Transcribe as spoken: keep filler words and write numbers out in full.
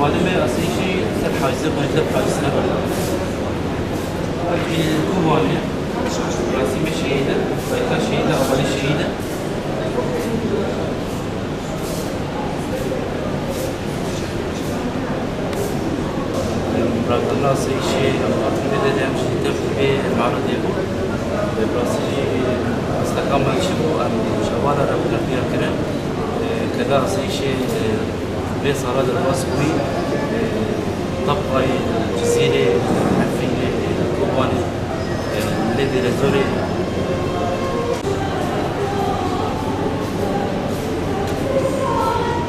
Malê me asayîşê ser hayzê, xwê ser hayzê. Wekî Kobanê, merasîmê şehîdê, bayta şehîdê, hevalê şehîdê. Bırakırlarsa işi, Abdülhamid'e de hem şehîdê bir marudê bu. Ve burası hasta kalma işi bu, yani şevala da bir kapıya kirin. Keda asayîşê vê sala derbas bûyî, tabqayê Cizîrê, Efrînê, Kobanê, lê Dêrezorê,